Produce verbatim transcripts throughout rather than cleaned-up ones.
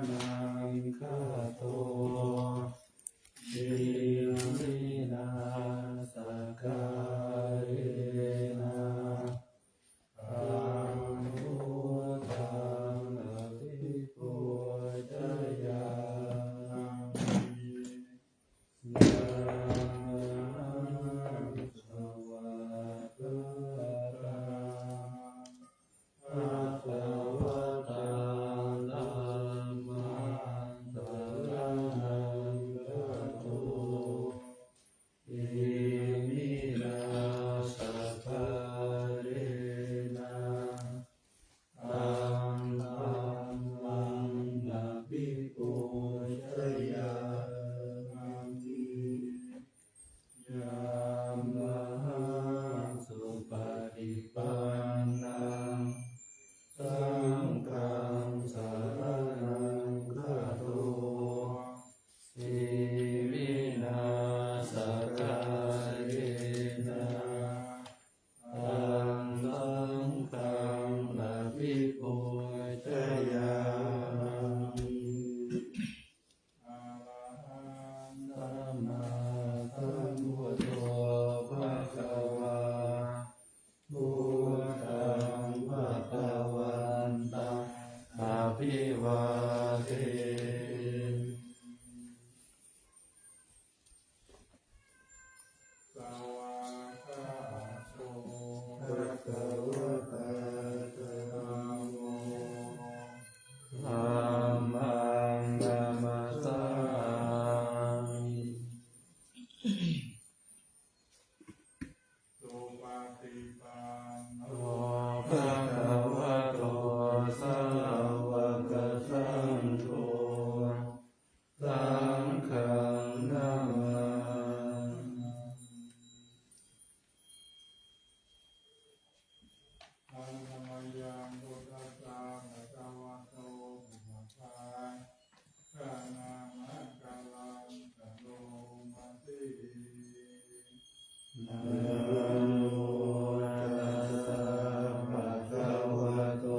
nāgato iminā sakkārena taṃ buddhaṃ abhipūjayāmi. Namaṃ svākkhātaṃ bhagavatā dhammaṃ saraṇaṃ gato iminā sakkārena taṃ dhammaṃ abhipūjayāmi. Yamahaṃ supaṭipannaṃ saṅghaṃ saraṇaṃ gato iminā sakkārena taṃ saṅghaṃ abhipūjayāmi. Arahaṃ sammāsambuddho bhagavā, buddhaṃ bhagavantaṃ abhivādemi. Svākkhāto bhagavatā dhammo, dhammaṃ namassāmi. Supaṭipanno bhagavato sāvakasaṅgho, saṅghaṃ namāmi. Handa mayaṃ buddhassa bhagavato pubbabhāganamakāraṃ karoma se. Namo tassa bhagavato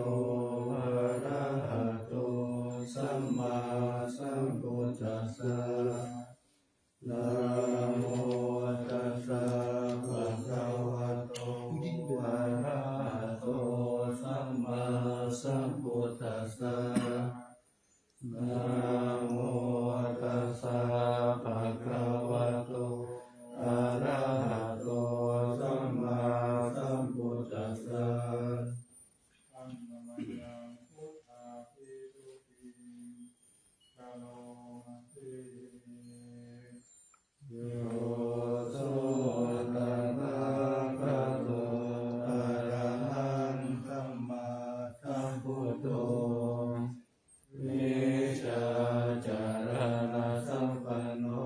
arahato sammāsambuddhassa. Namo tassa bhagavato arahato sammāsambuddhassa. Namo tassa bhagavato arahato sammāsambuddhassa. Handa mayaṃ buddhābhistutiṃ karoma se. Yo so tathāgato arahaṃ sammāsambuddho, vijjācaraṇasampanno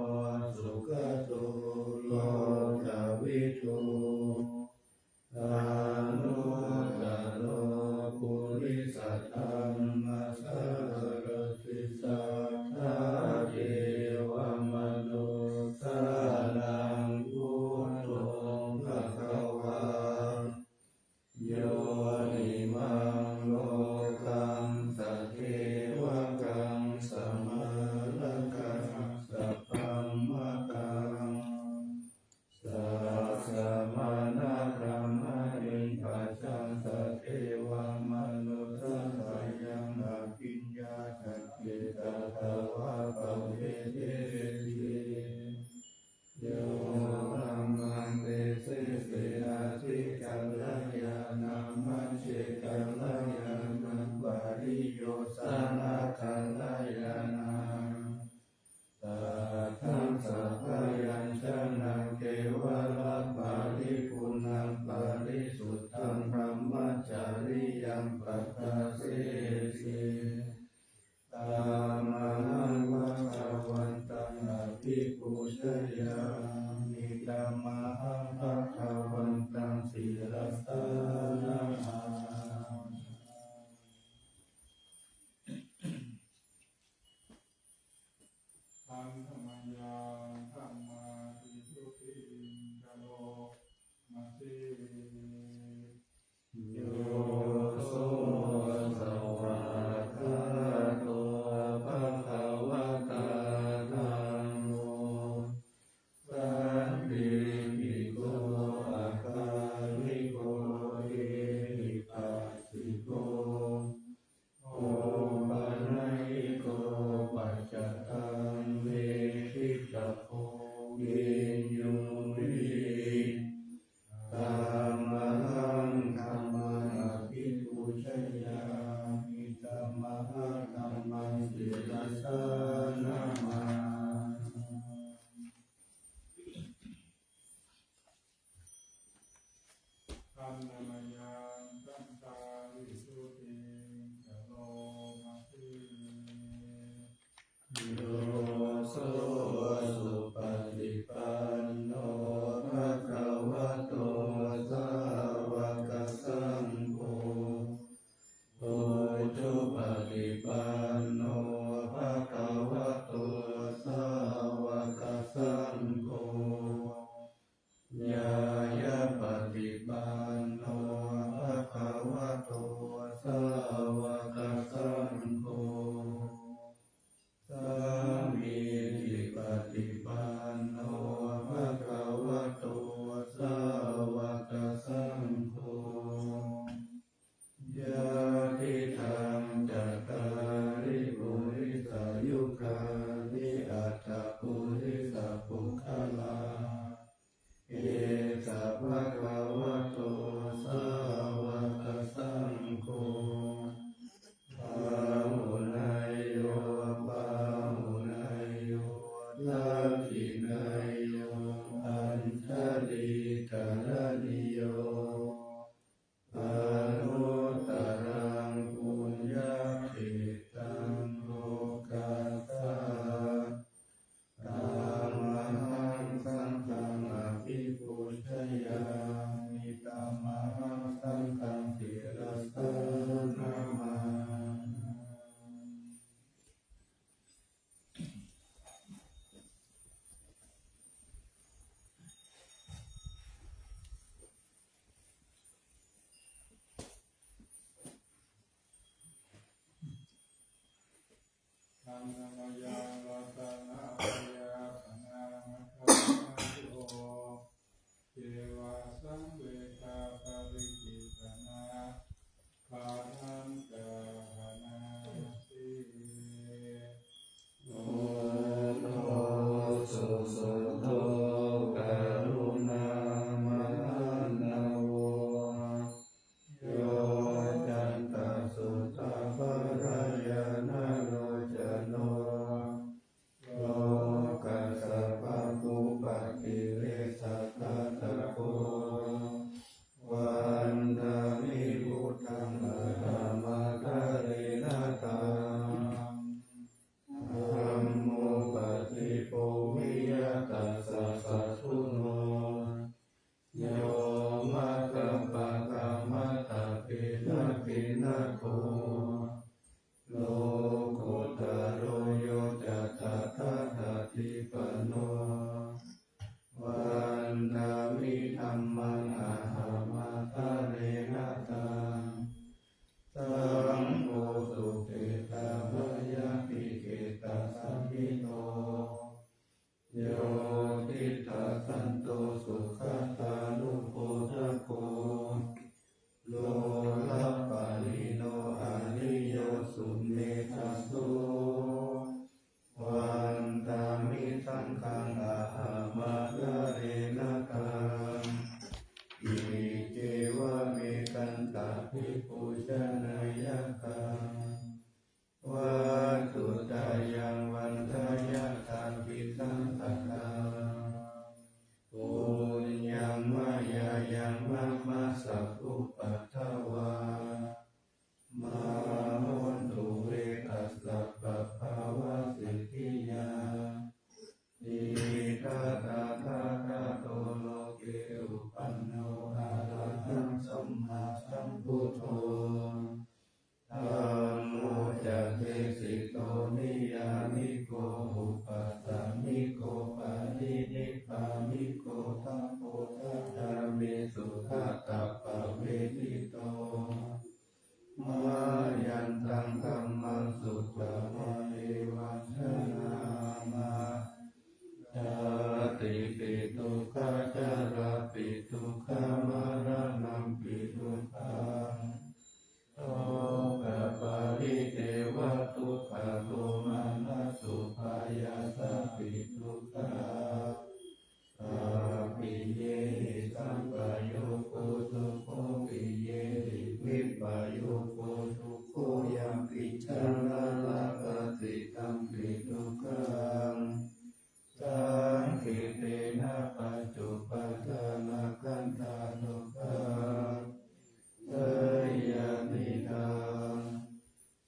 sugato lokavidū, anuttaro purisadammasārathi satthā deva Mayā ratanattayadhammakkhandhayo, yeva samvedha paṭicchippanā, padañca hamhāsi. Buddho susuddho karuṇāmahaṇṇavo, yoccantasuddhaparayanā locano, lokassa pāpūpakilesaghātako, vandāmi buddhaṃ aṭṭhamādarena taṃ. Dhammo paṭipo viya tassa satthuno, yo maggapākamatthake dakkhiṇato, lokuttaro yo ca tathāgatippanno, vandāmi dhammaṃ aṭṭhamādarena taṃ. Saṅgho sukhetamayāpi khetasamito, yo tiṭṭhasanto sugatānupodako, lolapāṇino ariyo sumedhaso, vandāmi saṅghaṃ aṭṭhamādarena taṃ. Iccevamekantabhipūjanīyaṃ, vatthuttayaṃ vandeyya taṃ visaṃ tathā, puññaṃ mayā yaṃ mama sabbupaddavā, mā hontu ve tassa pabhāvasiddhiyā. Itiha tathāgato loke uppanno arahaṃ sammāsambuddho, dhammo ca desito niyyāniko upasamiko paṭinibbaniko tapo ca dhāmesu ātappavestito. Mayantaṃ dhammaṃ sutvā evaṃ janāma: jātipi dukkhā, jarāpi dukkhā, maraṇampi dukkhaṃ, sokaparidevadukkhadomanassupāyāsāpi dukkhā, sabbiyehi sampayogo dukkho, piyehi vippayogo dukkho, yampi jātā lāphati tampi dukkhaṃ, saṅkhittena pañcupādānakkhandhā dukkhā, seyyathīdaṃ: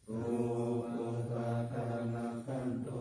dukkhadomanassapattā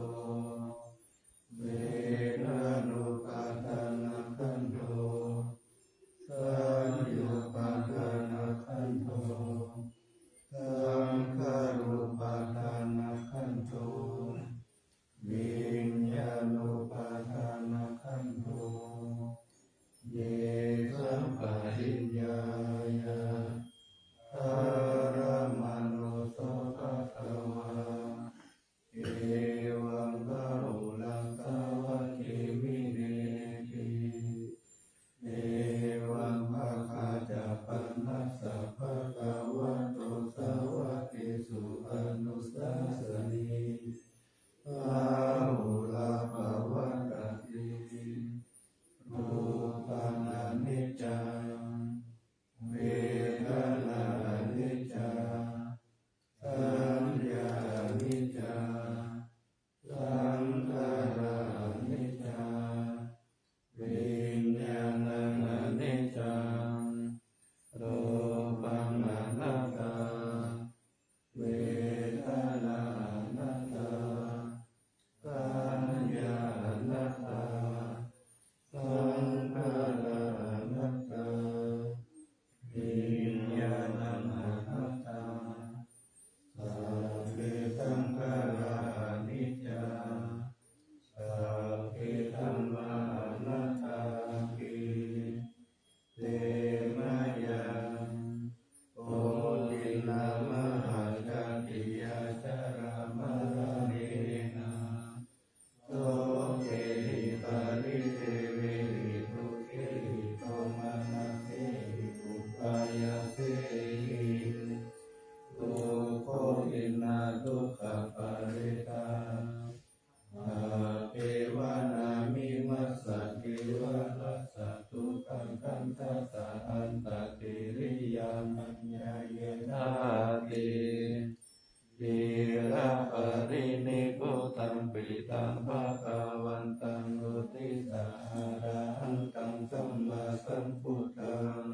Taṃ bhagavantaṃ uddissa arahantaṃ sammāsambuddhaṃ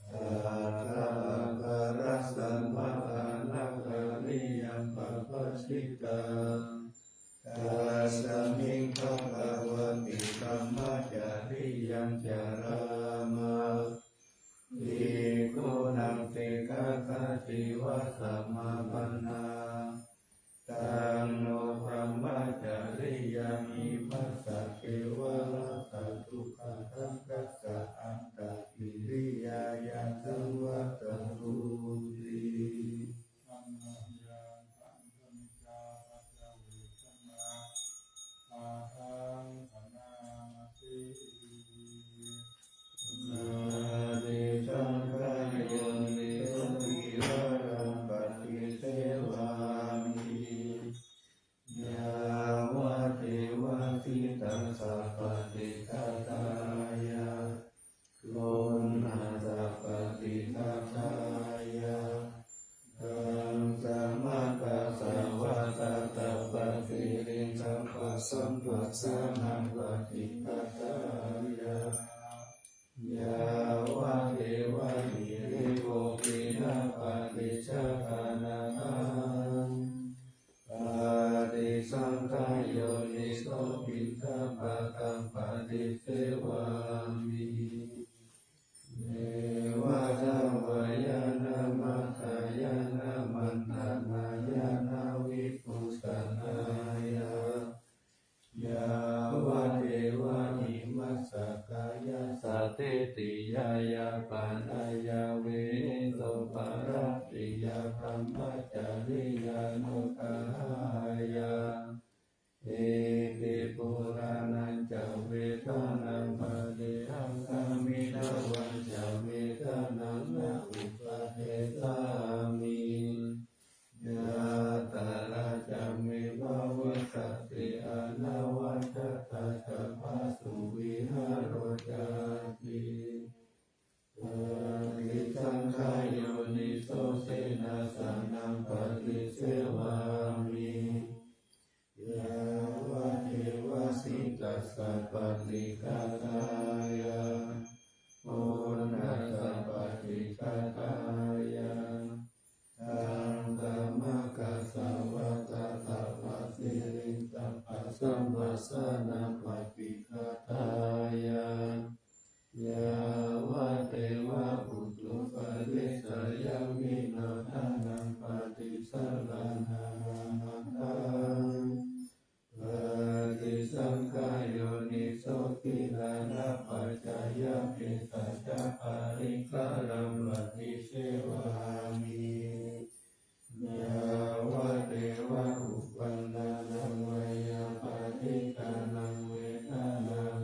satthāparasammadānakāriyaṃ pabbajitaṃ. Tasmiṃ bhagavati dhammacariyānuggahāma bhikkhūnaṃ sikkhāpadeva samāpannā. Taṃ no brahmacariyaṃ imassa kevalassa dukkhasaṅgassa antakiriyāya saṃvattantuti. Saṅghaṃ yaṃ paṭhaviccābhāsavedanā taṃ bhaṇāma se. Paṭisaṅkhā yoniso sīvaraṃ paṭisevāmi yāvadeva sītassa paṭighātāya uṇhassa paṭighātāya taṃ samakkhasvātātapasiriṃsapasamphassānaṃ paṭighātāya yāvadeva hirikopinapaṭicchādanatthaṃ. Paṭisaṅkhā yoniso piṇḍapātaṃ paṭisevāmi neva davāya na madāya na maṇḍanāya na vibhūsanāya yāvadeva imassa kāyassa ṭhitiyā yāpanāya vihiṃsuparatiyā brahmacariyānuggahāya iti purāṇañca vedanaṃ paṭihaṅkhāmi navañca vedanaṃ na uppādessāmi. Yātrā ca me bhavissati anavajjatā ca phāsuvihāro cāti. Paṭisaṅkhā yoniso senāsanaṃ paṭisevāmi yāvadeva sītassa paṭighātāya uṇhassa paṭighātāya taṃ samakkhasvātātapasiriṃsapasamphassānapaṭighātāya yāvadeva utuparissayaṃ vinodanāṃ paṭisallānārāmatthaṃ. Paṭisaṅkhā yoniso gilānapaccayabhesajjaparikkhāraṃ paṭisevāmi yāvadeva uppannānaṃ veyyābādhikānaṃ vedanānaṃ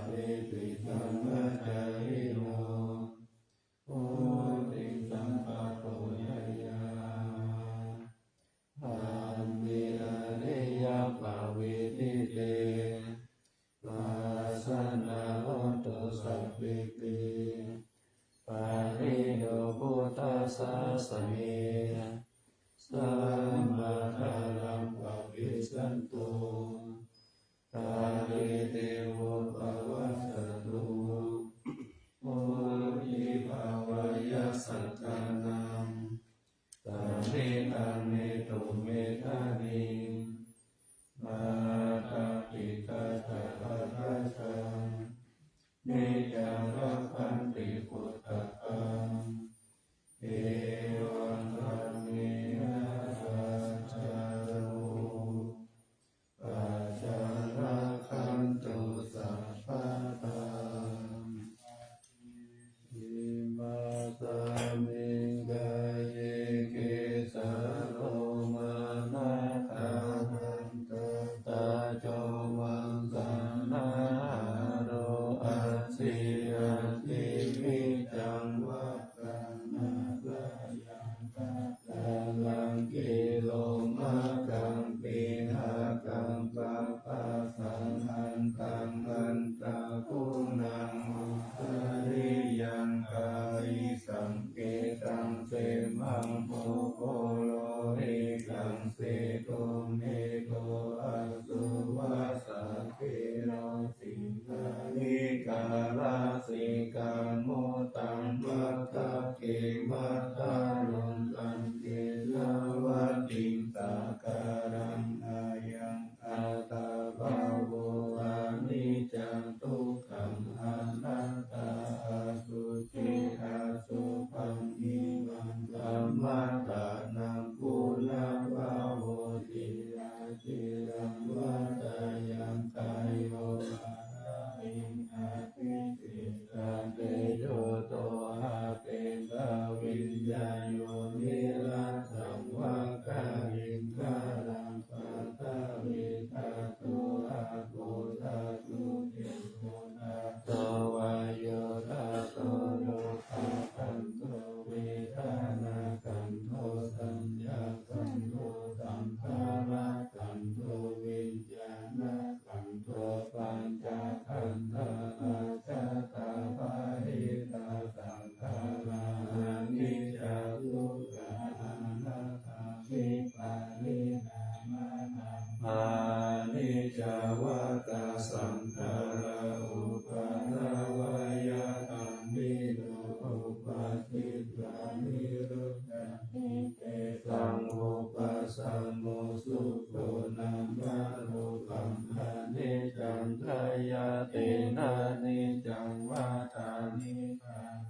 Vipikkamacayino vuḍḍhiṃ sampāpuṇeyyāma dhamme ariyappavedite. Pasannā hontu sabbepi pāṇino buddhasāsane. Sammā dhāraṃ pavecchanto tā te devūpavucchantu. Vuḍḍhibhāvāya sattānaṃ samiddhaṃ netu medaniṃ. Mātā pitā ca atrajaṃ niccaṃ rakkhanti puttakaṃ. Evaṃ dhammena ācaro pajaṃ rakkhantu sabbadā. Imāsmiṃ kāye kesā lomā nakhā dantā taco maṃsā nahārū aci ati vicaṃ vakkhaṃ nāsayaṃ kasāraṃ kilomakhaṃ pihakaṃ papphāsaṃ antaṃ antaguṇaṃ osariyaṃ kalisaṃketaṃ semaṃ pubbu lohitakam sedu medu assu vassa khero siṅghāṇikā lasikamuddaṃ matthake mandaluṃ santena vatiṃ sāgaraṃ. Ayaṃ attabhāvo aniccaṃ dukkhaṃ anattā asuci asubhaṃ nivaṃ kammadānaṃ punabbhavoti. Aciraṃ vatayaṃ kāyo arāhiṃ abhisesate, yutto apetaviññāyo niratthaṃ va kaliṅgaraṃ. Paṭhavī dhātu āpo dhātu tejo dhātu vāyo dhātu, ruppakhandho vedanākhandho saññākhandho saṅkhārakhandho viññāṇakhandho, pañcakkhandhā ajjhattā bahiddhā saṅkhārā aniccā dukkhā anattā vipariṇāmadhammā. Aniccā vata saṅkhārā uppādavayadhammino uppajjitvā nirujjhanti, tesaṃ vūpasamo sukho. Nāmarūpaṃ aniccaṃ khayati, naniccaṃ vata nibbānaṃ.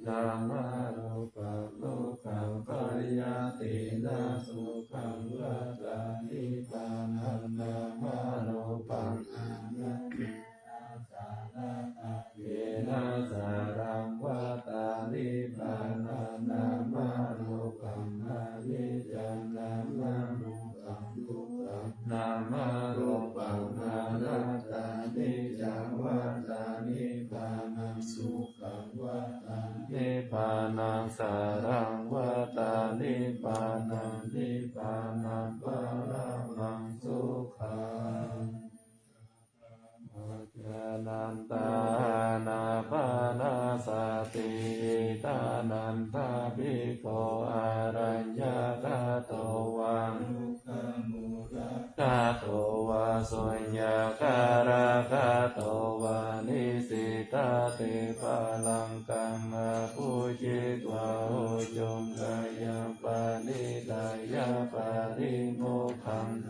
Nāmarūpaṃ dukkhaṃ khayati, nasukhaṃ vata nibbānaṃ. Nāmarūpaṃ anattā, nassarakkhaṃ khena saraṃ vata nibbānaṃ. Nāmarūpaṃ aniccaṃ, nāmarūpaṃ dukkhaṃ, nāmarūpaṃ anattā, niccaṃ vata nibbānaṃ, sukhaṃ vata nibbānaṃ, saraṃ vata nibbānaṃ, nibbānaṃ paramaṃ sukhaṃ. Ānandā ānāpānasati. Iddhānanda bhikkhū āraññagāto vā, gāto vā suññakāragatā vā, nisinnatānapālaṅkaṃ abhujitvā ujū khāyaṃ paṇidhāya parimokkhaṃ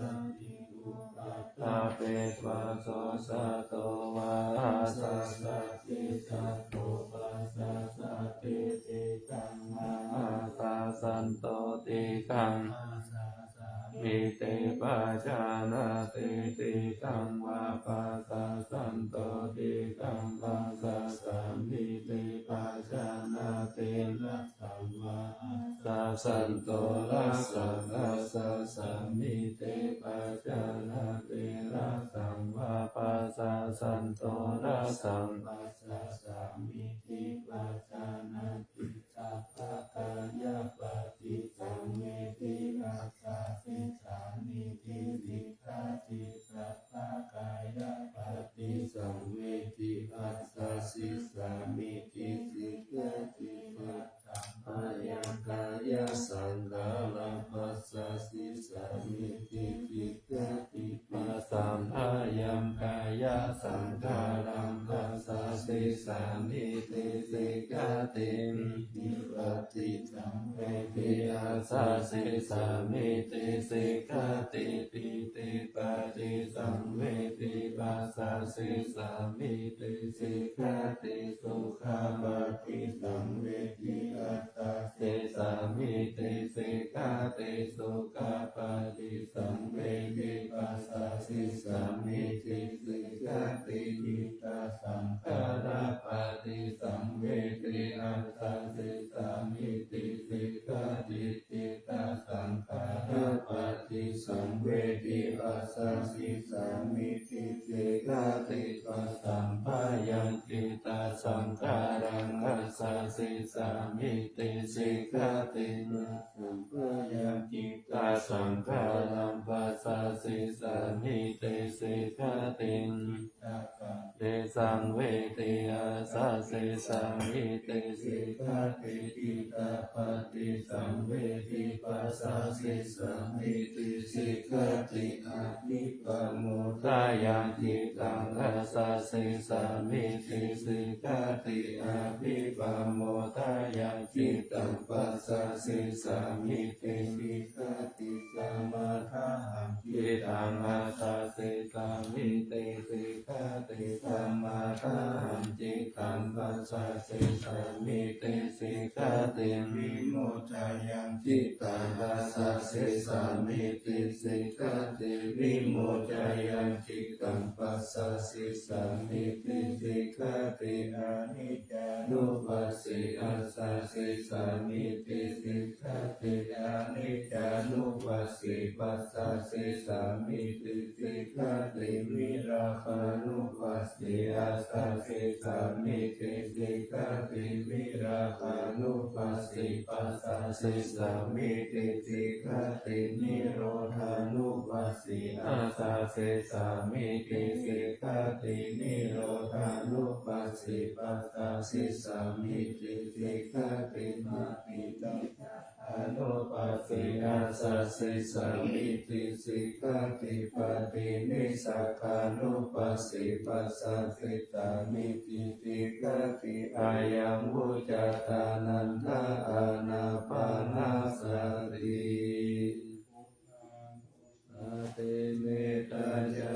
ṭhapetvā, so sato vā āsasati, sato passassati, tikkaṃ vā āsassanto, tikkaṃ vā āsassanti, te pajānanti, tikkaṃ vā passassanto, tikkaṃ passassanti, te pajānanti, rassaṃ vā assassanto, rassaṃ passassanti, te pajānanti, rassaṃ vā passas santo rasaṃ passāsāmīti pajānāti, sabbakāyapaṭisaṃvedī passāsissāmīti sikkhati, sabbakāyapaṭisaṃvedī passāsissāmīti sikkhati, passamphayaṃ kāyasaṅkhāraṃ passāsissāmīti sikkhati, passamphayaṃkāyasaṅkhāraṃ passāsissāmīti sikkhati, pītipaṭisaṃvedī passāsissāmīti sikkhati, pītipaṭisaṃvedī passāsissāmīti sikkhati, sukhapaṭisaṃvedī passāsissāmīti sikkhati, sukhapaṭisaṃvedī passāsissāmīti sikkhati, cittasaṅkhārapaṭisaṃvedī passāsissāmīti sikkhati, cittasaṅkhārapaṭisaṃvedī passāsissāmīti sikkhati, passamphayaṃ cittasaṅkhāraṃ passāsissāmīti sikkhati, passamphayaṃ cittasaṅkhāraṃ passāsissāmīti sikkhati, cittapaṭisaṃvedī passāsissāmīti sikkhati, cittapaṭisaṃvedī passāsissāmīti sikkhati, abhipamodāya cittaṃ passāsissāmīti sikkhati, abhipamodāya cittaṃ passāsissāmīti sikkhati, samādāya cittaṃ passāsissāmīti sikkhati, samādāya cittaṃ passāsissāmīti sikkhati, vimodāya cittaṃ passāsissāmīti sikkhati, vimodāya cittaṃ passāsissāmīti sikkhati, aniccānupassī passāsissāmīti sikkhati, aniccānupassī passāsissāmīti sikkhati, virāgānupassī passāsissāmīti sikkhati, virāgānupassī passāsissāmīti sikkhati, nirodhānupassī passāsissāmīti sikkhati, nirodhānupassī passāsissāmīti sikkhati, paṭinissagga nupassī passāsissāmīti sikkhati, paṭinissagganupassī passāsissāmīti sikkhati, ayaṃ vuccate ānanda ānāpānasati. Sati, metā ca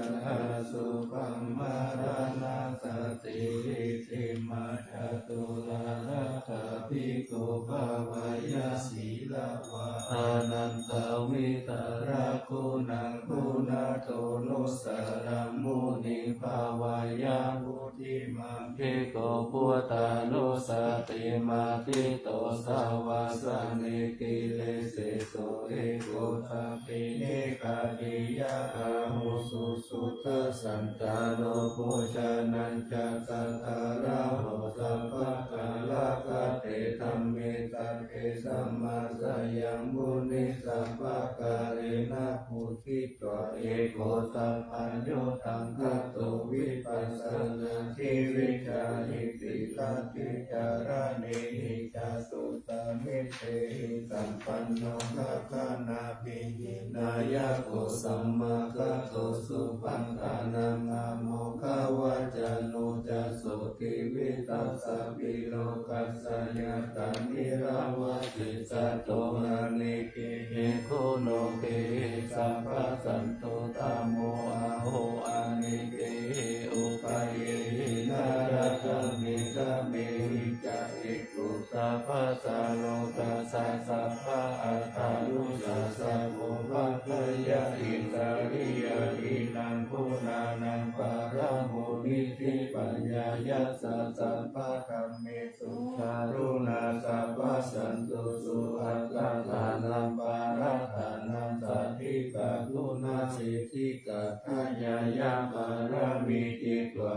asubhaṃ maraṇasati, iddhimā catulādhā bhikkhū bhāweyya sīlavā, ānandavidhāraguṇaṃ guṇato nusaraṃ muniṃ bhāweyya. Bhikkhū buddhānussatiṃ abhiṭhosavāsa, nānāvikilesesu ekottāpi nekkhattiyā ahuṃ susuddhā, santāno bojjhaṅgañca sattārāho, sabbaṭṭhānaṃ ekagatā dhamme sammāsāya muni, sabbakālena bujjhitvā ekosapaññataṃ, tato vipassanādevicāreti. Santecaraṇehi ca sukhamitehi sampanno, gāgānabhidhānāgaro samāgato, supaṇṇānaṃ āmokavacano ca, sotthi vittaṃ sammilokassāya, tantiradvāsi sato ane kehi guṇokehi, sabbasantuttamo āho, anekehi upayehi, nārasaṃvida mehi ca, ekottāpasārogā ca, sabba atthānusassako, bhaṇāya indriyāraṃ guṇānaṃ paramāṇo, niṭṭhipaññāya ca sabba dhammesu, caruṇā sabbasanto, suakāsānaṃ parattānaṃ, sādhikā guṇasiddhikā, dāyādā pāramī citvā,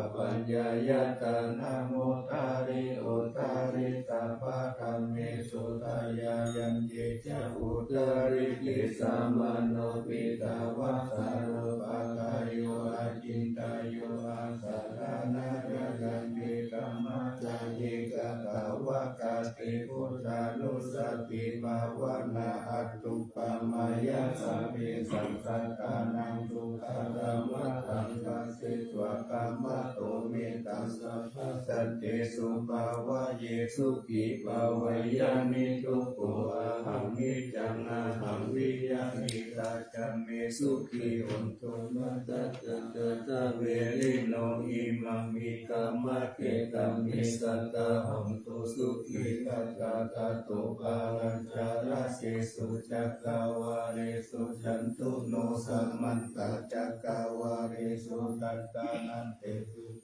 Namo tari uttari sabbadhammesu dayāyanti ca uttari disāmano piṭṭhāva sarūpakāyo acintayuṃ āsaraṇayayanti dhammassāni katvāna kati buddhānussati bhāvanā atthupamayā sabbesaṃ sattānaṃ sukhasamatthaṃ bhāsitva dhammato mettaṃ sabbasantesu bhāvaye sukhī bhāveyya niddukkho ahaṃ niccaṃ ahaṃ viya hitatā ca me sukhī hontu. Mattacca dasaverino imaṃ vidhamma desayi sadā hontu sukhitattā. Tato pāṇañca dasesu cakkavāḷesu cātuno samantā cakkavāḷesu dassanaṃ te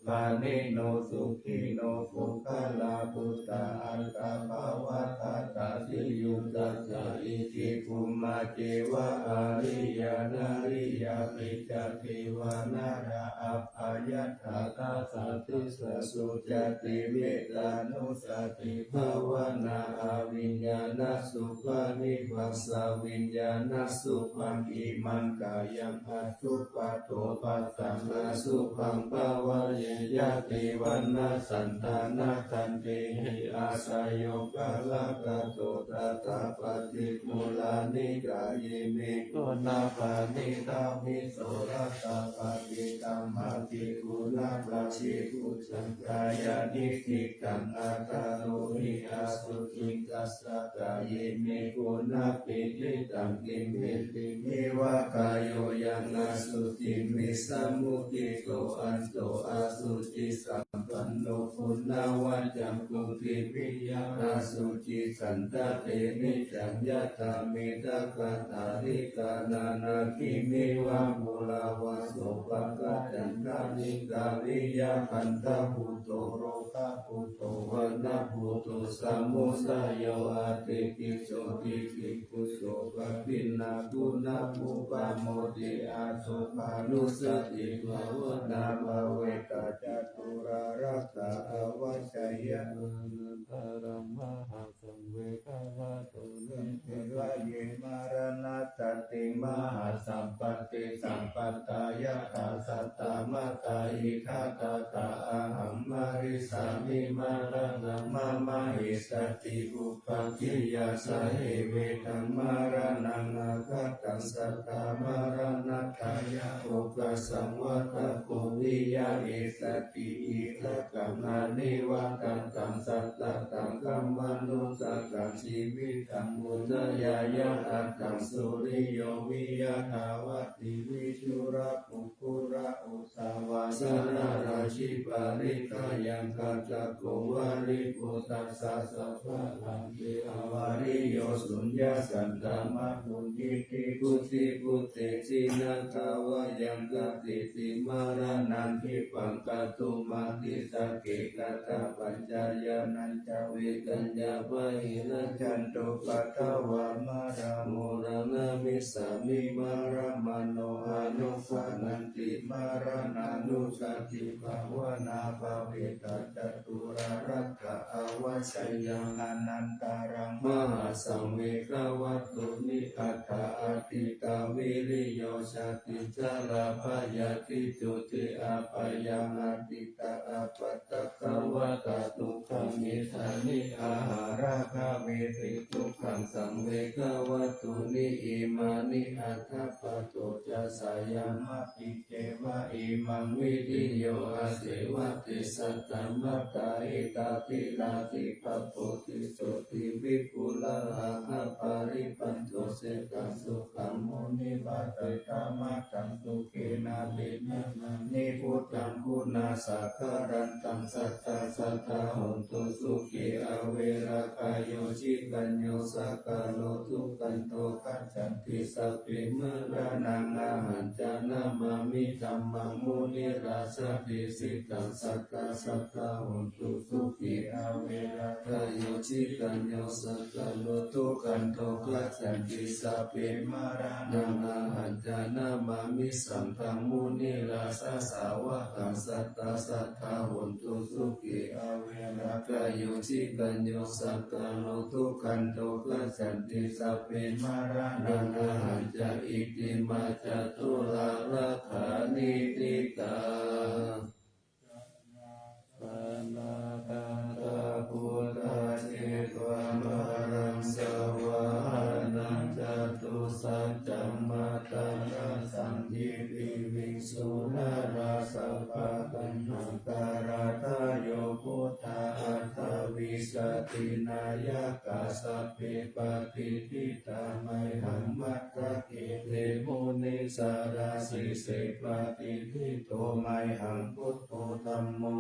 pāṇino sukhino puggalā buddhā atta bhavattha siyuṃ tassa iti bhummā ceva ariya nariya me ca devā narā aphayadhā tassa disasu ca tividhānussati bhāvanā aviññāṇasubhāni bhassa viññāṇasubhaṃ imaṃ kāyaṃ asupato passaṃ asubhaṃ bhāvaye yadi vaṇṇasantanadantehi āsayo kālakato tathāppaṭikūlāni kāye me guṇapāṇi taviso rattapāṇi tamhāti guṇapāṇi bhujagāyāni diṭṭhaṃ attarohi asuciṃ tassa kāye me guṇapīḷitaṃ kimmetiṃ eva kāyo yaṃ asuciṃ vissamukhito anto asucisampanno guṇavaccaṃ puthiviyaṃ asucisantaṭe niccaṃ yathā me ṭhakaṭṭhālikā nānāgimeva puravasopakaccaññā nikkhāviyā khandhabhūto rogabhūto vaṇṇabhūto samudayo atittiso pisikhuso phaṇina guṇappupamodi asubhanussati bhāvanā bhāveta caturarakkha avasaya. Anantānaṃ mahāsaṃ vegavatthuni devā ye māraṇassatiṃ mahāsampattisamphattā yathā sattā mattā idha tathā ahaṃ marissāmi māraṇā mama essatthi uppajjiya sahe vedaṃ māraṇaṃ aggaṭaṃ sattā māraṇatthāya okāsaṃ vata kho viya essatthi idaṃ kaṃ anivātattaṃ sattataṃ kammanussakaṃ jīvitaṃ udayāya aṭṭhaṃsu riyo viya dhāvati viṭū ra pugghula uṭṭhavāsa narāhi parittayaṃ kaṭṭhako valībhussassa sabbadante avariyo suññassa dhammaguṇ iti bhuti bhutte jinaggaṃ vayaṃ katīti māraṇaṃ khippaṃ kātumatissake katapañca yānañca vitaññāya bāhirajjhattupaddavā mārā moraṃ namissāmi māramaṇo anugganaṃ ti māraṇānussatibhāvanā bhāvita caturarakkha avasaya. Anantānaṃ mahāsaṃ vegavatthuni aṭṭha ādittā viriyo jāti jarābhayā ti jotī apayaṃ ādittā apattakavātā dukkhā middhāni āhārā bhāveti dukkhaṃ saṃ vegavatthuni imāni aṭṭha paṭo ca sayamā ti ceva imaṃ viriyo asevati satta mattā etādiratikabhoti sotthi vipulā ha ha paribandho seṭṭhaṃ sukhaṃ munivaravacanaṃ sukhena dinadine buddhaṃ guṇāsaṅkhārattaṃ satthā sadā hontu sukhī averā bhayū jikaññū sakaro dukkhanto gacchan ti sabbe māraṇaṃ ahañca namāmi dhammaṃ munirājādesitāṃ sattā sadā hontu sukhī averā bhayū Jitañño sakko dukkhato gacchanti sabbe maraṇā. Nahaṃ āhañca namāmi saṅghaṃ munirājasāvakaṃ. Sadā sadā hontu sukhī averā kāyā. Jitañño sakko dukkhato gacchanti sabbe maraṇā. Nahaṃ āhañca itimā caturā lakkhaṇe ṭhitā. Janakāyā buddhā jetvā māraṃ savāhanaṃ catusaccāmatarasaṃ ye piviṃsu narāsabhā. Taṇhaṅkarādayo buddhā aṭṭhavīsati nāyakā sabbe patiṭṭhitā mayhaṃ matthake te munissarā. Sīse patiṭṭhito mayhaṃ buddho dhammo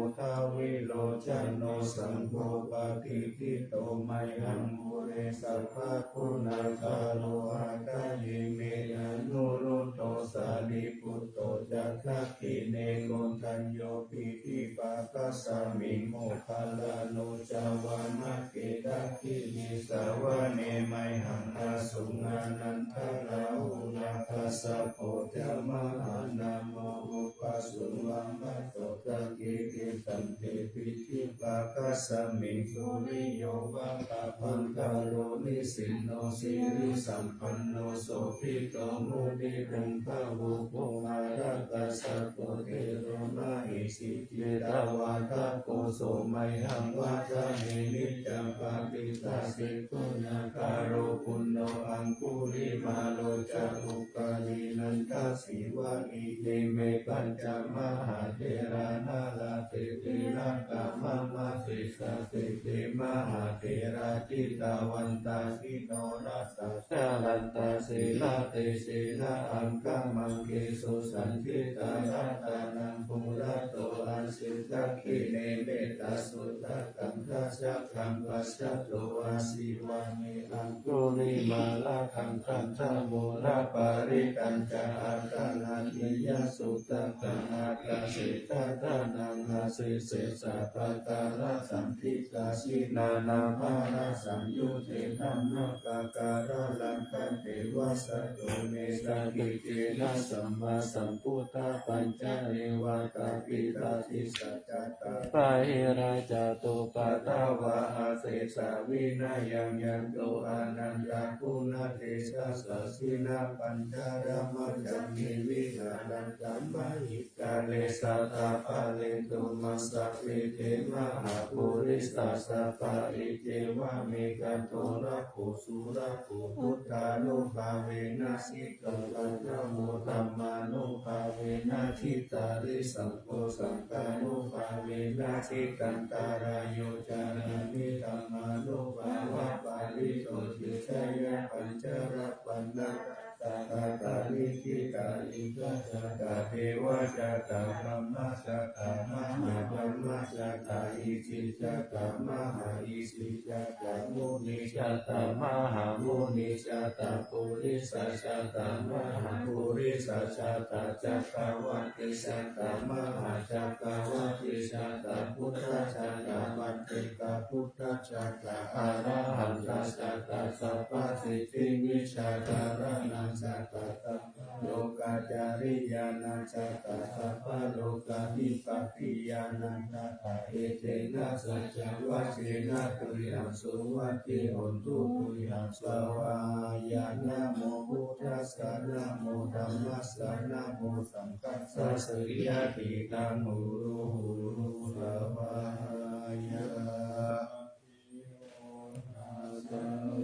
dvilocano saṅgho patiṭṭhito mayhaṃ ure sabbaguṇākaro. Hadaye me anuruddho sārīputto ca dakkhiṇe koṇḍañño piṭṭhibhāgasmiṃ moggallāno ca vāmake. Dakkhiṇe savane mayhaṃ āsuṃ ānandarāhulā kassapo ca mahānāmo ubhāsuṃ vāmake. Dakkhiṇe sante piṭṭhibhāgasmiṃ suriyo va pabhaṅkaro nisinno sirisampanno sobhito munipuṅgavo. Kumārakassapo thero mahesī cittavādako so mayhaṃ vadane niccaṃ patiṭṭhāsi guṇākaro. Puṇṇo aṅgulimālo ca puggalī nanda sīvalī ime pañca mahātherā nalāṭe tilakā mama. Sesāsīti mahātherā jitavantā jinorasā jalantā sīlatejena aṅgamaṅgesu saṇṭhitā. Ratānaṃ purato āsi dakkhiṇe mettasuttakaṃ dhajaggaṃ pacchato āsi vāme aṅgulimālakaṃ. Khandhamoraparittañca āṭānāṭiyasuttakaṃ ākāse chadanaṃ āsi sesā pākārasaṇṭhitā. Jinānāmārasaṃyutte dhammacakkaṃ āḷaṃ ṭhāne vasato me sakiccena sammāsambuddhā pañca nivātā piṭṭhibhāsā ca tā bahirajjhattupaddavā asesā vinayaṃ yanto anantaguṇatejasā. Jinapañjaramajjhamhi viharantaṃ mahī tale sadā pālentu maṃ sabbe te mahāpurisāsabhā. Iccevam ekato rakkho surakkho buddhānubhāvena jito paṭhamo dhammānubhāvena jitārisaṅgho saṅghānubhāvena jitantarāyo carāmi dhammānubhāvapālito. Jinapañjarapaṇṇā satta likkhitā iṅgajātā devajātā brahmajātā mahābrahmajātā isijātā mahāisijātā munijātā mahāmunijātā purisajātā mahāpurisajātā cakkavatijātā mahācakkavatijātā buddhajātā paccekabuddhajātā arahantajātā sabbasiddhivijjādharānañjātā sabbalokacāriyānañjātā sabbalokadhipatiñāṇañjātā etena saccavajjena tuyhaṃ suvatthi hotu tuyhaṃ svāhāya. Namo buddhassa namo dhammassa namo saṅghassa siyathidaṃ hulu hulu svāhāya.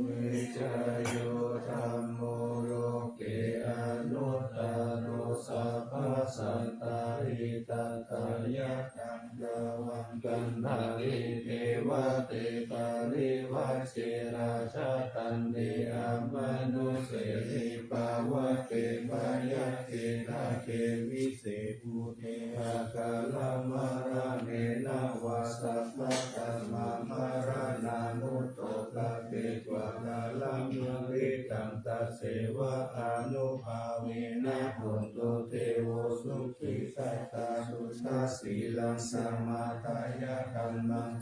Vijayo dhammo loke anuttaro sabbasattāhitatthāya. Taṃ dvaṃ gaṇhanti devate parivaje rājadaṇḍe amanussehi pavake byagghe nāge vise bhūte akālamaraṇena vā sabbadhammamaraṇā mutto kāpetvā kālamāritaṃ tasseva ānubhāvena hotu devo sukhī sadā. Suddhasīlaṃ samādāya dhammaṃ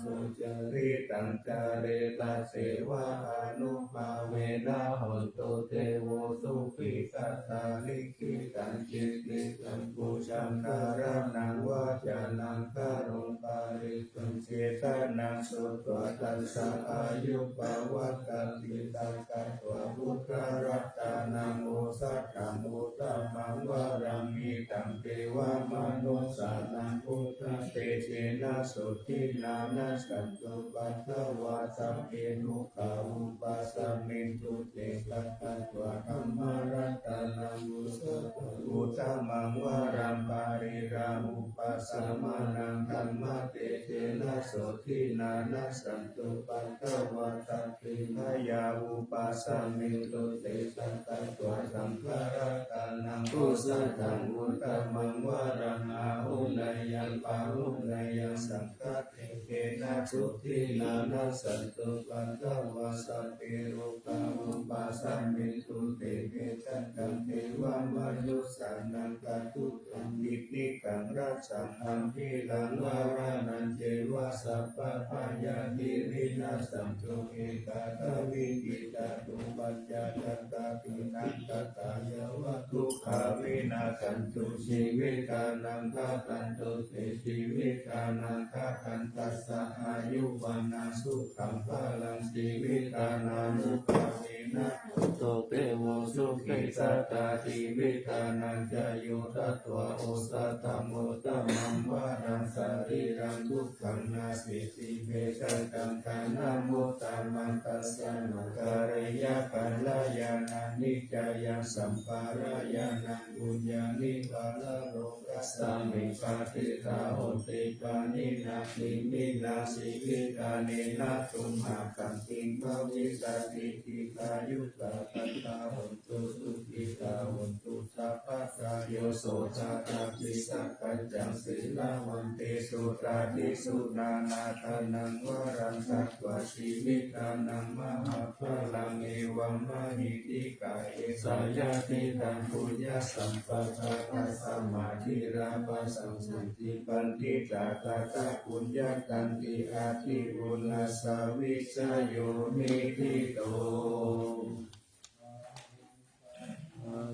Ritañca ritasseva ānubhāvena hontu devo sukhitattā. Likkhitañcitti ambujjam karāṇaṃ vācanaṃ karūparissaṃ cedanaṃ sutvā tassa āyu pavaḍḍhatīti. Taṃ katvā buddharatanaṃ osathaṃ uttamaṃ varaṃ hitaṃ devamanussānaṃ buddhatejena sotthinā nassantupaddavā sabbe dukkhā vūpasamentu te. Taṃ katvā dhammaratanaṃ osathaṃ uttamaṃ varaṃ pariḷāhūpasamanaṃ dhammatejena sotthinā nassantupaddavā sabbe bhayā vūpasamentu te. Taṃ katvā saṅgharatanaṃ osathaṃ uttamaṃ varaṃ āhuneyyaṃ pāhuneyyaṃ saṅghatejena sotthinā nassantupaddavā sabbe rogā vūpasamentu te. Petānaṃ devamanussānaṃ cātuttaṃ piṭikaṃ rasaṃ gambhīraṃ varanañceva sabbabhayā vinassantu. Etādavīti catuvaccasattā. Tiṇṇannatthāya va dukkhā vinassantu jīvitānaṃ. Khattantu te jīvitānaṃ khattantassa āyu vaṇṇaṃ sukhaṃ balaṃ. Jīvitānānubhāvena hontu devo sukhitattā. Jīvitānañca yo tatvā osathaṃ uttamaṃ varaṃ sarīraṃ duk khaṃ nasīti bhesajjaṃ dhanamuttamaṃ. Tasmā kālakallayanā niccayaṃ sampādayānaṃ puññāni paralokasmiṃ patiṭṭhā honti pāṇinā. Iminā jīvitā nena tumhākaṃ kiṃ bhavissatīti. Dīghāyukā sadā hontu sukhitā hontu sabbadā. Yo sodātāti sakkaccaṃ sīlavantesu dāditsu nānādānaṃ varaṃ datvā jīvitānaṃ mahapphalaṃ evammahitikā esa yadidaṃ puññasampadaṃ tasmā dhīrā bhāsanteti paṇḍitā katapuññatandi. Ādi uṇhassa vijayo niṭṭhito.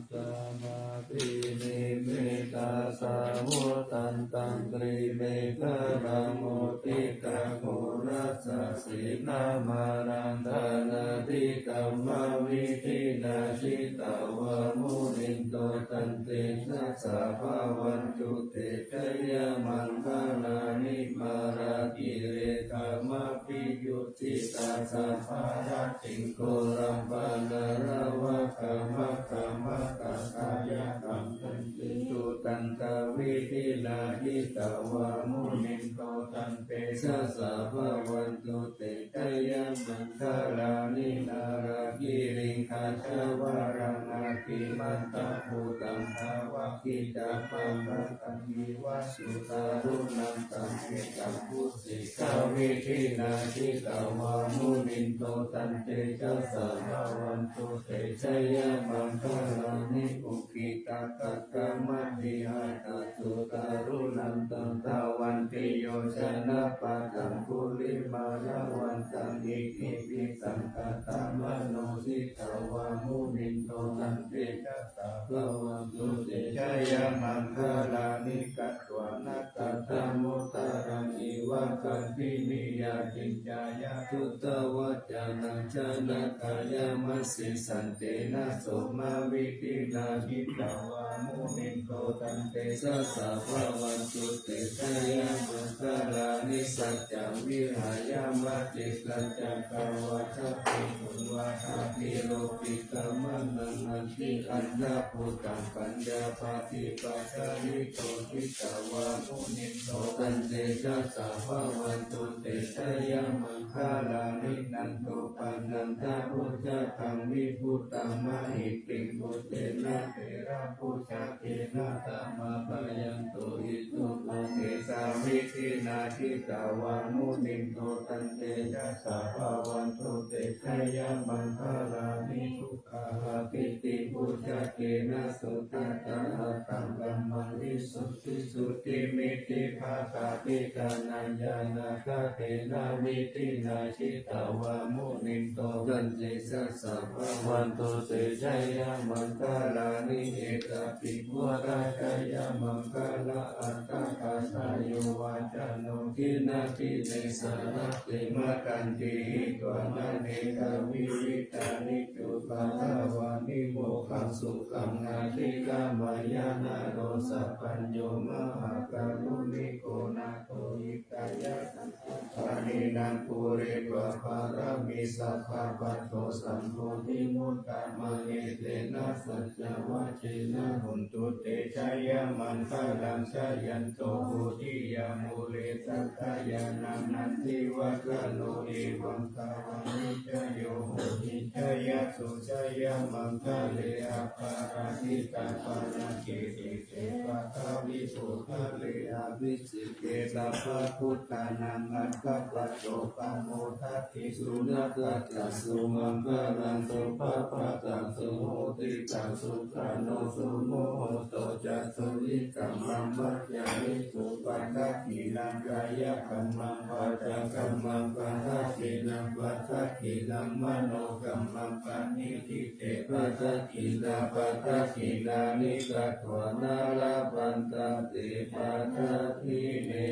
Samatthimimetthasamuddataṃ grīmekhalaṃ uditaghorasasenamāraṃ dānādidhammavidhinā jitavā munindo taṃ tejasā bhavatu te jayamaṅgalāni. Mārātirekamabhiyujjhitasabbarattiṃ ghorampanāḷavakamakkhamathaddhayakkhaṃ khantīsudantavidhinā jitavā munindo taṃ tejasā bhavatu te jayamaṅgalāni. Nāḷāgiriṃ gajavaraṃ atimattabhūtaṃ dāvaggicakkamasanīva sudāruṇantaṃ mettambusekavidhinā jitavā munindo taṃ tejasā bhavatu te jayamaṅgalāni. Ukkhittakhaggamatihatthasudāruṇantaṃ dhāvantiyojanapathaṅgulimālavantaṃ iddhībhisaṅkhatamano jitavā munindo taṃ tejasā bhavatu te jayamaṅgalāni. Katvāna kaṭṭhamudaraṃ iva gabbhinīyā ciñcāya duṭṭhavacanaṃ janakāyamajjhe santena somavidhinā jitavā munindo taṃ tejasā bhavatu te jayamaṅgalāni. Saccaṃ vihāya matisaccakavādaketuṃ vādābhiropitamanaṃ atiandhabhūtaṃ paññāpadīpajalito jitavā munindo taṃ tejasā bhavatu te jayamaṅ maṅgalāni. Nandopanandabhujagaṃ vibudhaṃ mahiddhiṃ puttena therabhujagena damāpayanto iddhūpadesavidhinā jitavā munindo taṃtejasā bhavatu te jayamaṅgalāni. Duggāhadiṭṭhibhujagena sudaṭṭhahatthaṃ brahmaṃ visuddhijutimiddhibakābhidhānaṃ ñāṇāgadena vidhinā jitavā munindo taṃtejasā bhavatu te jayamaṅgalāni. Etāpi buddhajayamaṅgalaaṭṭhagāthā yo vācano dinadine sarate matandī hitvānanekavividhāni cupaddavāni mokkhaṃ sukhaṃ adhigameyya naro sapañño. Mahākāruṇiko nātho hitāya sabbapāṇinaṃ pūretvā pāramī sabbā patto sambodhimuttamaṃ etena saccavajjena hotu te jayamaṅgalaṃ. Jayanto bodhiyā mūle sakyānaṃ nandivaḍḍhano evaṃ tvaṃ vijayo hohi jayassu jayamaṅgale aparājitapallaṅke sīse paṭhavipokkhare abhiseke sabbabuddhānaṃ aggappatto pamodati. Sunakkhattaṃ sumaṅgalaṃ supabhātaṃ suhuṭṭhitaṃ sukhaṇo sumuhutto ca suyiṭṭhaṃ brahmacārisu padakkhiṇaṃ kāyakammaṃ vācākammaṃ padakkhiṇaṃ padakkhiṇaṃ manokammaṃ paṇidhī te padakkhiṇā padakkhiṇāni katvāna labhantatthe padakkhiṇe.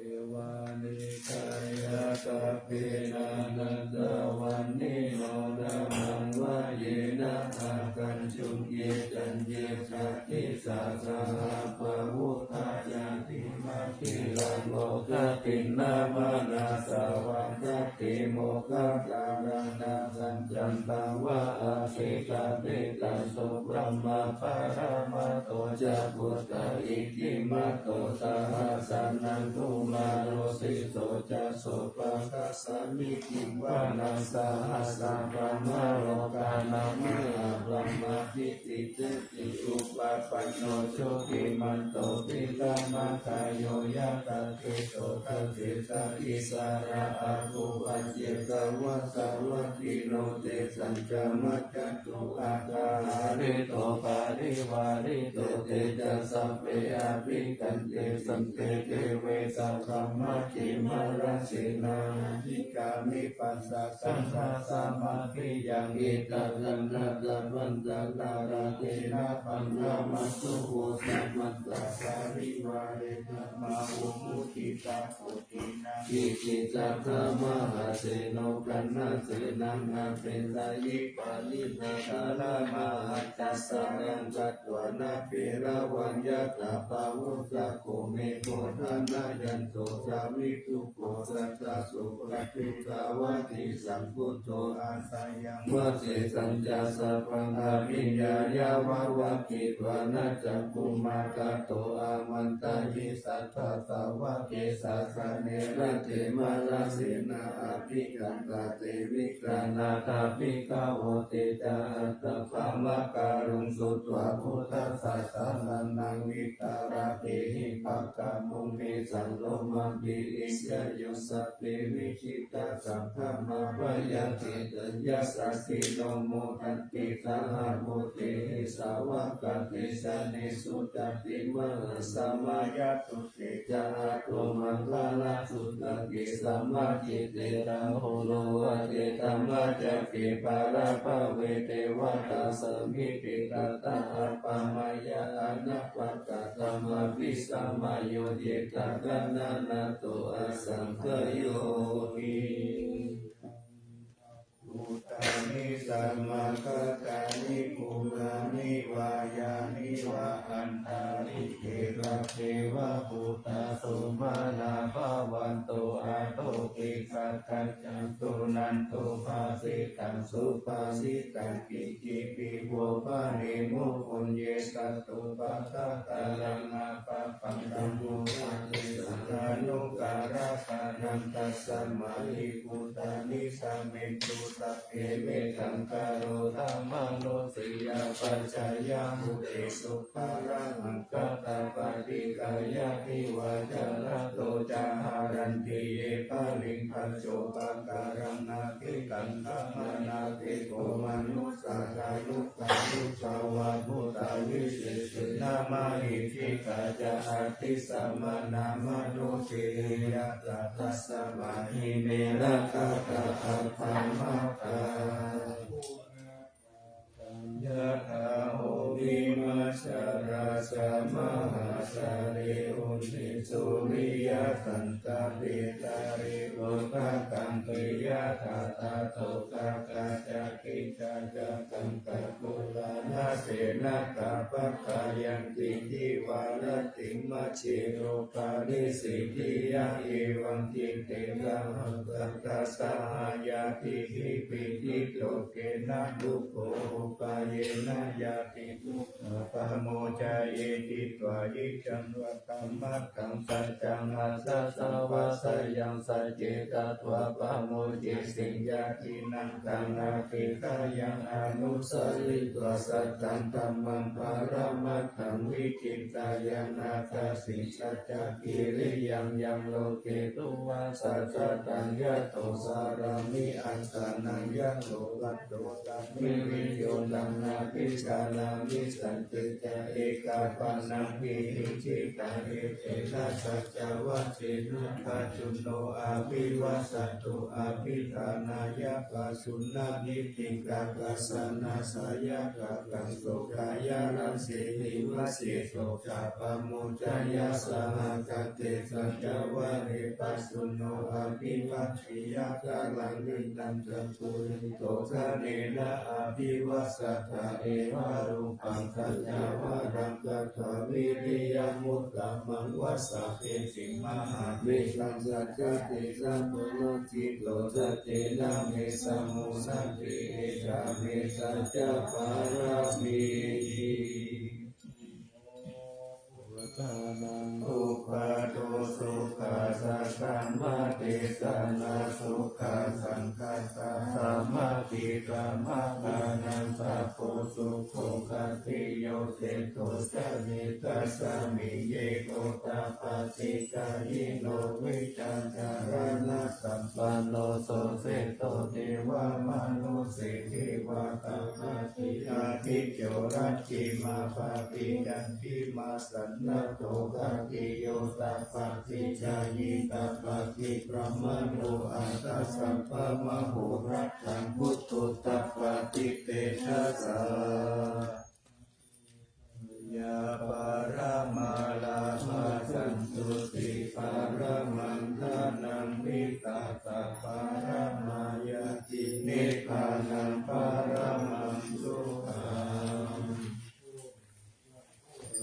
Evāni kāyā sabbe nānattavaṇṇino nānattavaṇṇena ākañchuṃ ye caññe sadisā saha pavutthajātimakkhīlaṃ oghatiṇṇamanāsavaṃ dadimoghakāraṇasaññantaṃ va asitātītaṃ subrahmā paramatto ca puttā iddhimato saha sanaṅkumāro tisso ca sopāga samiddhiṃ vanaṃ sahassaṃ brahmalokānaṃ mahābrahmābhitiṭṭhati. Upapanno jutimanto khiḍḍāmakāyo yathā tejotha tejasā issarā āgū aññetvā sabbapāṇino tesañca majjhato oghatiṇṇo parivārito te ca sabbe abhikkante sinde deve sabrahmajhi mārasenā abhikkāmi passa saṅghassāma tiyaṃ etha gaṇhatha bandhatha rāgena bandhamatthu vo samantā parivāretha mā vo muñcittha buddhena. Iti tattha mahāseno kaṇhasenaṃ apesayi pāṇinā talamāhacca saraṃ katvāna bheravaṃ yathā pāvussako megho thanayanto savijjuko satta supaṇṇuto āvati saṅkuddho asayaṃvase sañcassa paṭhaviññā yāva vakkhitva na cakkhumā kato āmantayi satthā sāvake sāsane rate mārasenā abhikkantā te vighnaṇadābhiggaho te ca ātappamakaruṃ sutvā buddhassa sāsanaṃ vītarāgehi pakkāmuṃ nesaṃ lomampi iñjayuṃ sabbe vijitasaṅgāmā bhayātītā yasassino modanti saha bhūtehi sāvakādesanesutāti mahāsamayasutte ca ātumaṅgalaṃ sutāti sammajjhitte rāhulā vate dhammacakke pāṇabhave devatā samitiṭṭhantā āpayanā anappakattaṃ abhisamāyo etha gaṇhatha asaṅkhayo ti. Bhūtāni samāgatāni bhutāni vā yāni va antalikkhe sabbeva bhūtā sumanā bhavantu athopi sakkacca suṇantu bhāsitaṃ Subhāsitaṃ: Kiñcipi vo paṇīmu puññe, tathūpakāraṃ na pāpaṃ, tathūpakāraṃ na pāpaṃ, taṃ khuddampi puññaphalaṃ itiha samijjhatu. Sabbe mettaṃ karotha mānusiyā pajāya, bhūtesu balaṃ aggatapaṭikayyāpi, vā ca rato ca haranti ye baliṃ, tathūpakāraṃ na abhikkantā, manāpekkho manussā kāyukā, buddhā vā bhūtā visesena, mahiddhikā ca atītamaddhāmanubhūti, yathā dasapaṭi me rakkhatha, abbhāmattha. Yathā ho bhīmasā rājā, mahāsale uṇhisūriyaṃ, santapetā re udakampi, yathā tādābhātā ca khiḍḍākāyā, taṅkhaṇā kaṇhassa nakkhattaṃ, pabbaññanti divā rattiṃ, majjhe rūpā nisinniya, evaṃ diṭṭhena aṭṭha dasāhāyā diṭṭhibhī, diṭṭhottena ubho upāyena, yadi dukkhā pamuccayati, dvāditaṃ vata mataṃ saccaṃ, atha sāvadāyaṃ sacce, tato pamodati. Yadi natthaṃ atthi dāyaṃ, anussaritvā satthaṃ, dhammaṃ paramatthaṃ viditaṃ, yaṃ atthāsi saccakiriyaṃ, yaṃ loke tuvaṃ saccattaṃ, yato carāmi attānaṃ, yato vaḍḍhā me viyo, taṃ nabbhikaraṃ, saṅkhe ca ekapaṇṇaṃ vihiṃsitā, etena saccavajjena, pajjunno abhivāsato, abhiṭhānāya pajunā, bhītiṃ kappasāna, bhayākattaṃ sokāya rāsi, nivāseto ca pamuccaya, saha katte saccavajje, pajjunno abhivāceyya, kālaṃ tiṇṇaṃ caññe, sito khaṇena abhivāsattha, evaṃ rūpaṃ saccavajjena, katvāna viriyamuttamaṃ, vāsake mahābhināsaṃ, saccaṃ tejapālokitvā, saccena me samudacce, esā me saccapāramī. Buddhānaṃ uppādo, sukhā saddhammadesanā, sukhā saṅghassa sāmaggī, samaggānaṃ tapo sukho, khatti yoseto ca, hitasmiṃ ye kho tapassikaṃ, hīno vicaccāraṇasampanno, so seṭṭho devamanusse ceva, tapassī ādicco, rājjimābhādī candimā, sannaddho khattiyo tapassī, jhāyī tapassī brāhmaṇo, atha sabbamahorattaṃ, buddho tapassī tejasā. Yā paramā lābhā, santuṭṭhī paramaṃ dhanaṃ, vītasā paramā ñātī, nibbānaṃ paramaṃ sukhaṃ.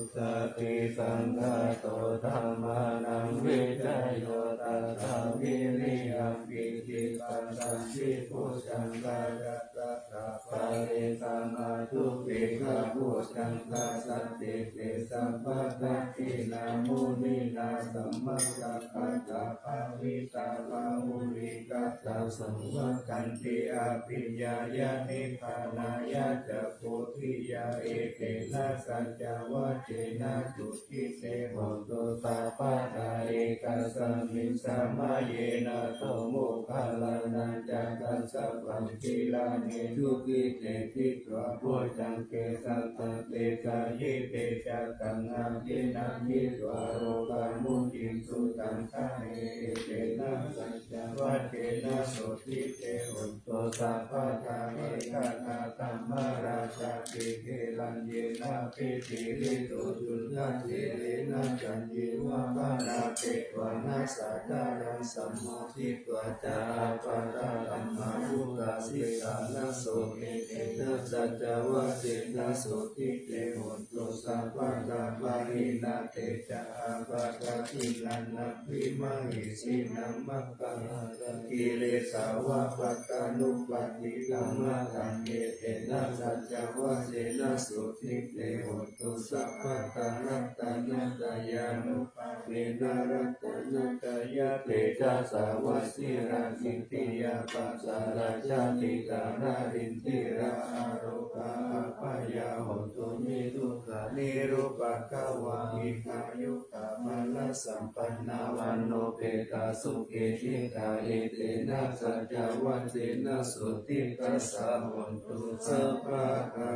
Sati saṅkhāto dhammānaṃ vicayo tathā, viriyaṃ pītipaddati bojjhaṅgā, ca tattha pare samādhupekkhabojjhaṅgā, santike sabbadassinā muninā sammadakkhātā, bhāvitā bahulīkatā sāmaggāni abhiññāya nibbānāya ca bodhiyā, etena saccavajjena sotthi te hotu sabbadā. Ekasmiṃ samaye nātho moggallānañca kassapaṃ gilāne dukkhite, ṭhitvā bojjhaṅge satta desayi te ca taṃ abhinanditvā rogā mucciṃsu taṅkhaṇe, etena saccavajjena sotthi te hotu sabbadā. Ekadā dhammarājāpi gelaññenābhipīḷito, cundattherena taññeva bhaṇāpetvāna sādaraṃ, sammoditvā ca ābādhā tamhā vuṭṭhāsi ṭhānaso, etena saccavajjena sotthi te hotu Sabbatappahīnā, te ca ābādhā tiṇṇannampi mahesinaṃ. Maggāhatakilesā va pattānuppattidhammataṃ, etena saccavajjena sotthi te hotu sabbadā. Ratanattayānubhāvena ratanattayā, tejassā va sthirā, ittiyā pasārā ca tiṭṭhā, nārindirā ārogā apāyā hontu me dukkhā. Nirupākā va dīghāyukā balasampannā, vaṇṇopetakā sukhī dīghā, etena saccavajjena sotthi tassa hontu sabbadā.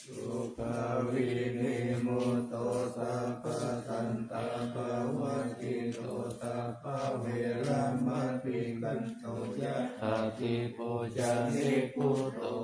Dukkhavinimutto sabbasantāpavajjito, sabbaveramatikkanto, yattha dīpo ca nibbuto.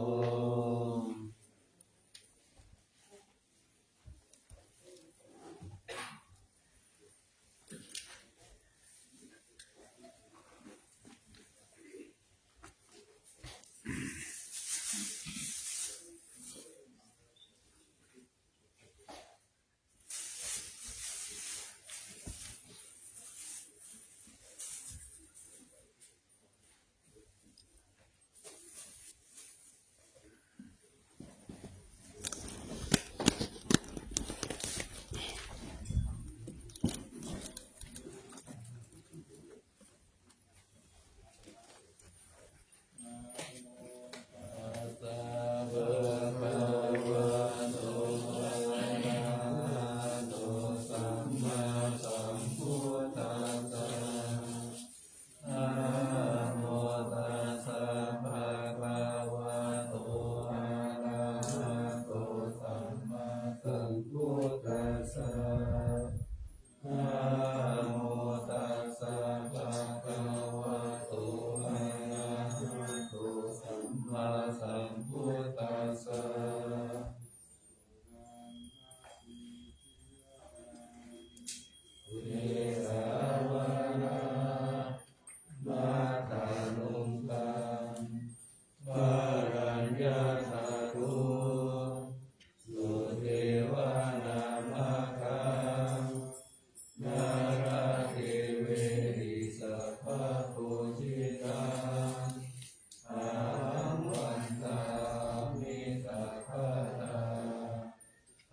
Namo tassa bhagavato arahato sammāsambuddhassa. Namo tassa bhagavato arahato sammāsambuddhassa. Kesā vācā maddanuggā haraññā tato, sudevā nāmakā nalāṭe vehi sabbapūjitā. Ahaṃ vandāmi sabbadā,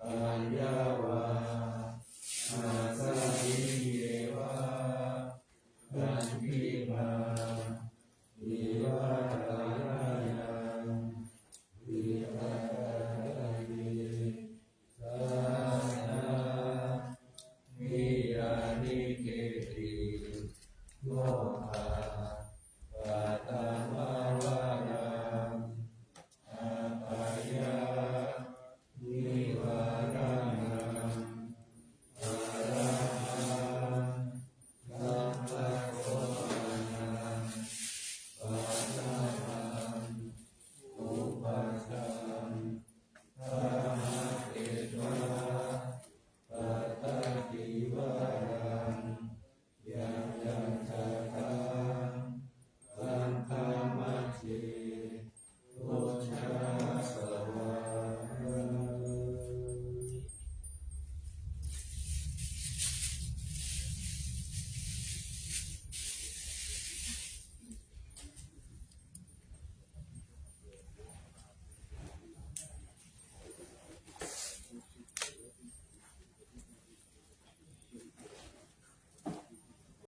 aññā vā āsayi yeva, kandhimā iva thanayaṃ. Hitāya saha niyyānikehi, mokkhaṃ